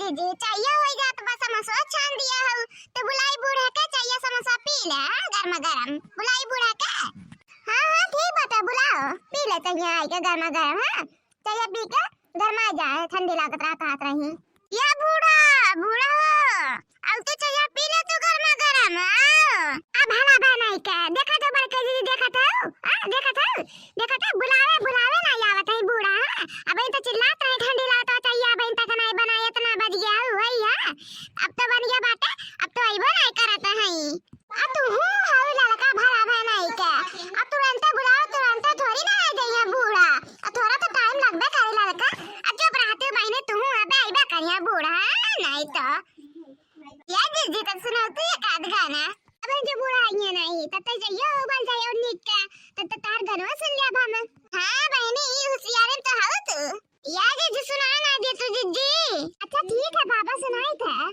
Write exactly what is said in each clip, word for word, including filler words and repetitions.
जीजी, चाहिए होइ जात बा, समोसा छान दिया हउ, तो बुलाई बूढ़ा के, चाहिए समोसा पी ले, हाँ, गरमा गरम, बुलाई बूढ़ा के। हाँ, हाँ, ठीक बाटे, बुलाओ, पी ले चाहिए आइके गरमा गरम, हाँ, चाहिए पी के गरमा जाए, ठंडी लागत रहत, हाथ रही। या बूढ़ा, बूढ़ा हो, अब तो चाहिए पी ले तू गरमा गरम, हाँ। अब भला बा नहीं के, देखत हो बड़के जीजी, देखत हो, हाँ, देखत हो, देखत हो, बुलावे, बुलावे ना आवत है बूढ़ा, हाँ। अबहिं तो चिल्लात रहे, ठंडी लागत है, चाहिए, अबहिं तक नहीं बनाए, इतना बज गया है, वही है। अब तो बन गया बाटे, अब तो अइबो नहीं करत है। आ तू हूँ हवे ललका भला बा नहीं के, अब तुरंते बुलाओ, तुरंते थोड़ी ना आ जाइए बूढ़ा। आ थोड़ा तो टाइम लगबे करे ललका। आ चुप रहती बहिने, तू हूँ अबे अइबे करिए बूढ़ा, नहीं तो। या जीजी, तब सुनाओ तू एक आध गाना। अबे जो बूढ़ा आइए नहीं, तब तक जाइयो, बोल जाइयो निक के, तब तक तार गनवा सुन लिया हम। हाँ बहिनी, ई होशियारन तो हऊ तू। या जीजी, सुना ना दे तू जीजी। अच्छा ठीक है बाबा, सुनाई था।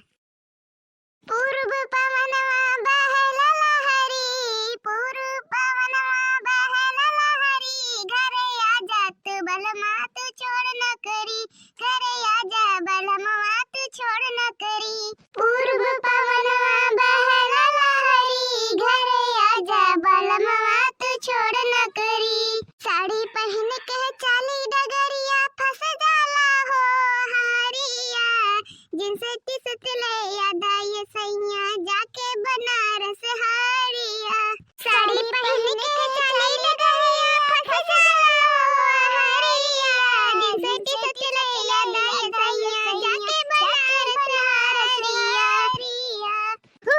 पूर्व पवनवा बहल लहरी, पूर्व पवनवा बहल लहरी, घरे आजा तू बलमा तू छोड़ नौकरी, घरे आजा बलमवा तू छोड़ नौकरी। पूर्व पवनवा बहल लहरी, घरे आजा बलमवा तू छोड़ नौकरी। साड़ी पहिन के चाली डगरिया, फंस जाला हो हरिया, जींस टी शर्ट ले आदा ये सैया, जाके बनारस हरिया। साड़ी पहिन के चाली डगरिया, फंस जाला हो हरिया, जींस टी शर्ट ले आदा ये सैया, जाके बनारस हरिया। हू,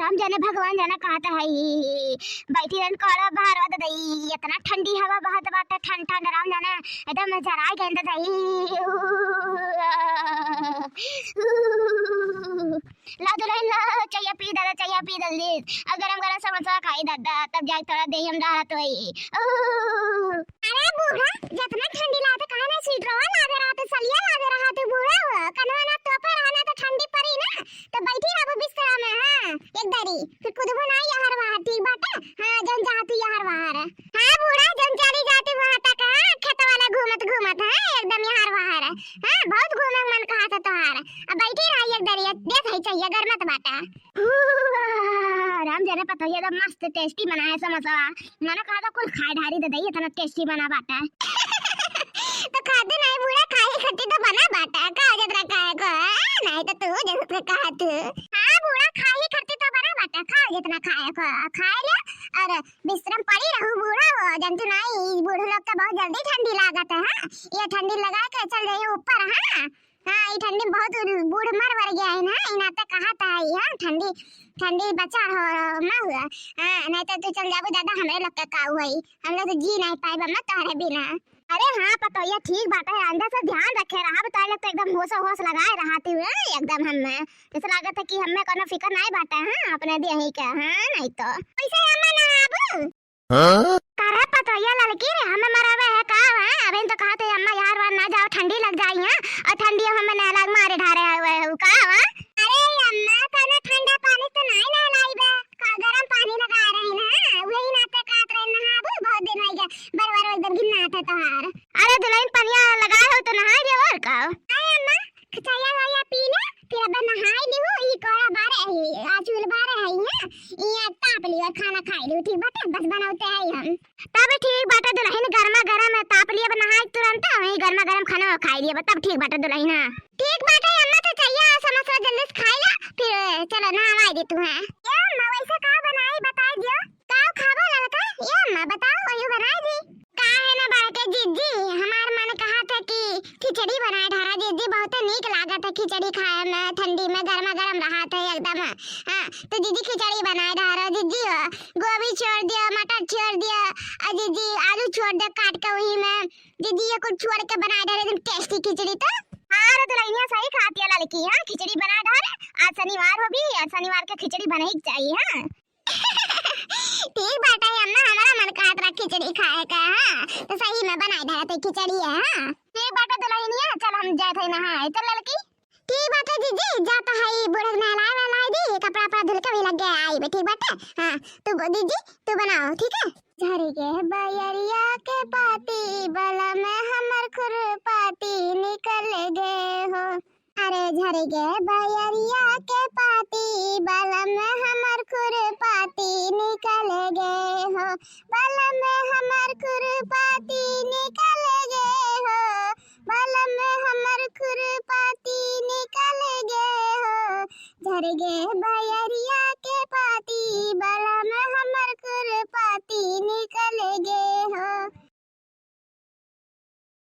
राम जाने भगवान जाने कहाँ त है। बैठी रहन कोड़ा बहरवा दे दई, इतना ठंडी हवा बहत बाटे, ठंड ठंड, राम जाने एकदम जराई गए दे दई। ला दुलहिन ला, चाहिए पी दादा, चाहिए पी जल्दी। अब गरम गरम समोसा खाई दादा, तब जाके थोड़ा देही हम डहरत होई। अरे बूढ़ा, जतना ठंडी लागत, काहे ना स्वेटरवा लादे रहत, सलिया लादे रहत बूढ़ा हो, कनवा ना तोपे रहा ना तो ठंडी परी ना, तो बैठी रहबू बिस्तरा में, हाँ, एक दरी, फिर कुदबू ना यहर वहर, ठीक बाटे? हाँ, जौन जातू यहर वहर। हाँ बूढ़ा, जौन चली जातू वहाँ तक, हाँ, खेत वाला घूमत घूमत, हाँ, एकदम यहर वहर, हाँ, बहुत घूमे मन कहा था तोहार, अब बैठी रही एक दरी, देत है चाहिए, गरमत बाटे। हू, राम जाने पतोहिया एकदम मस्त tasty बनाए समोसा। मने कहा था कुल खाए ढारी दे दई, इतना tasty बना बाटा। तो खाते नहीं बूढ़ा, खाए खट्टी तो बना बाटा, का जतरा खाए को, हाँ? नहीं तो तू जतरा कहा तू। हाँ बूढ़ा, खाए खट्टी तो बना बाटा, खा जितना खाए को, खाए ले और विश्राम पड़ी रहू बूढ़ा हो, जंतु नहीं, बूढ़ लोग का बहुत जल्दी ठंडी लागत है, हाँ? ये ठंडी लगा के चल जाइए ऊपर, हाँ? हाँ, ई ठंडी में बहुत बूढ़ मर वर गया है ना, ई नाते कहा था, हाँ, ठंडी, ठंडी बचा हो, हो, ना हुआ। हाँ, नहीं तो तू चल जाबू दादा, हमरे लोग के का हुई, हम लोग तो जी नहीं पाए बम्मा तोहरे बिना। अरे हाँ, पतोहिया ठीक बात है, आइंदा से ध्यान रखे रहा, बताए लोग तो एकदम होश होश लगाए रहती हुए एकदम हमें, जैसे लागत है कि हमें कोनो फिकर नहीं बाटे, हाँ, अपने देही के, हाँ, नहीं तो। कैसे अम्मा ना आबू? हाँ? करे पतोहिया ललकी रे, हमें मरावे है का, हाँ? अबे तो कहा थे अम्मा यार वार ना जाओ, ठंडी लग जाई, हाँ? और ठंडी हमें नहला के मारे ढारे हुए है, का, हाँ? अरे अम्मा, कौनो ठंडा पानी तो नहीं नहलाई बे, का गरम पानी लगा रही ना, वही नाते कहत रहे नहाबू, बहुत दिन हो गया, बरबर एकदम घिन्ना था तोहार। अरे दुलहिन पनिया लगाए हो तो नहाई दे और का? अरे अम्मा, खचैया वैया पी ले, फिर अबे नहाई लिहू, ई कोड़ा बारे है, आ चूल बारे है, हाँ? ई आ ताप लियो, खाना खाई लिहू, ठीक बाटे? बस बनौते आई हम। तब ठीक बाटे दुलहिन, गरमा गरम ताप लियो, अब नहाई तुरंत, वही गरमा गरम खाना खाई लियो, तब ठीक बाटे दुलहिन, हाँ। ठीक बाटे अम्मा, तो चाहिए समोसा जल्दी से खाई ला, फिर चलो नहावाई दे तू, हाँ। ए अम्मा, वैसे का बनाई, बताई दियो, का खाबो ललका? ए अम्मा, बताओ, वही बनाई दी। काहे ना बड़के जिज्जी, हमार मन कहा था कि खिचड़ी बनाए ढारा जिज्जी, बहुते नीक लागत है खिचड़ी खाए में, ठंडी में गरमा गरम रहत है एकदम। हाँ, तो जिज्जी खिचड़ी बनाए ढारा जिज्जी हो, गोभी छोड़ दिया, मटर छोड़ दिया, और जिज्जी आलू छोड़ दिया काट के वही में, जिज्जी ये कुछ छोड़ के बनाए ढारा एकदम tasty खिचड़ी तो। हाँ रे दुलहिनिया सही कहत है ललकी, हाँ खिचड़ी बनाए ढारे, आज शनिवार हो भी, आज शनिवार के खिचड़ी बने ही चाहिए, हाँ। ठीक बाटे अम्मा, हमारा मन कहत रहा खिचड़ी खाए का, हाँ, तो सही में बनाए धरत है खिचड़ी है, हाँ। ठीक बाटे दुलहिनिया, चल हम जात है नहाए, चल ललकी। ठीक बाटे जिज्जी, जात है बूढ़ा के नहलाए वहलाए दी, कपड़ा उपड़ा धुल के भी लग गया आई बे, ठीक बाटे, हाँ, तू ब-, जिज्जी तू बनाओ, ठीक है। झर गए बयरिया के पाती, बलम हमर खुरपाती निकल गए हो। अरे झर गे बयरिया के पाती, बलम हमर खुरपाती निकल गे हो। बलम हमर खुरपाती निकल गे हो। बलम हमर खुरपाती निकल गे हो। झर गे